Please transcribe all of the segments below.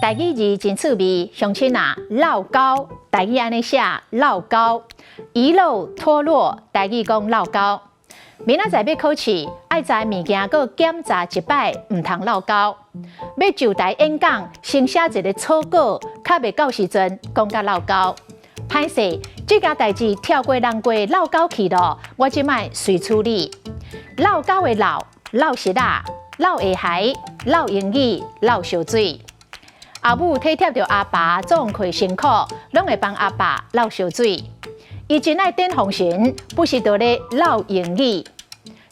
台語字真趣味，鄉親啊，落勾，台語按呢寫，落勾，遺漏脫落，台語講落勾。明仔載欲考試，愛知物件閣檢查一擺，毋通落勾。欲上台演講，先寫一个草稿，較袂到時陣講甲落勾。歹勢，這件代誌跳過人過落勾去咯，我這擺隨處理。落勾的落，落實仔，落下海，落英語，落燒水。阿母體貼著阿爸創課辛苦，攏會幫阿爸落燒水。伊真愛電風神，不時就咧落英語。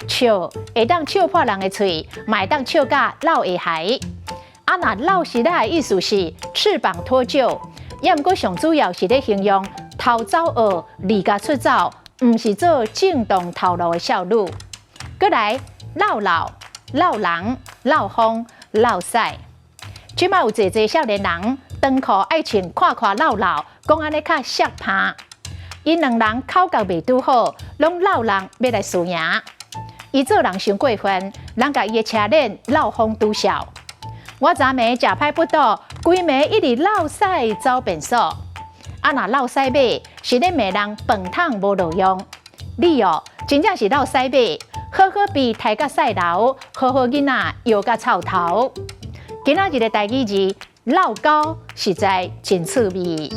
笑會當笑破人的喙，嘛會當笑甲落下海。啊，若落實仔的意思是翅膀脫臼，也毋過上主要是咧形容偷走學、離家出走，毋是做正當頭路的少女。閣來落老、落人、落風、落屎。這擺有濟濟少年人長褲愛穿闊闊落落，講按呢較摔拍。𪜶兩人口角袂拄好，攏落人欲來輸贏。伊做人傷過分，人共伊的車輪落風拄痟。我昨暝食歹腹肚，規暝一直落屎走便所。啊，若落屎馬是咧罵人飯桶無路用。你哦，真正是落屎馬，好好被刣甲屎流，好好囡仔搖甲臭頭。今仔日的台語字落勾實在真趣味。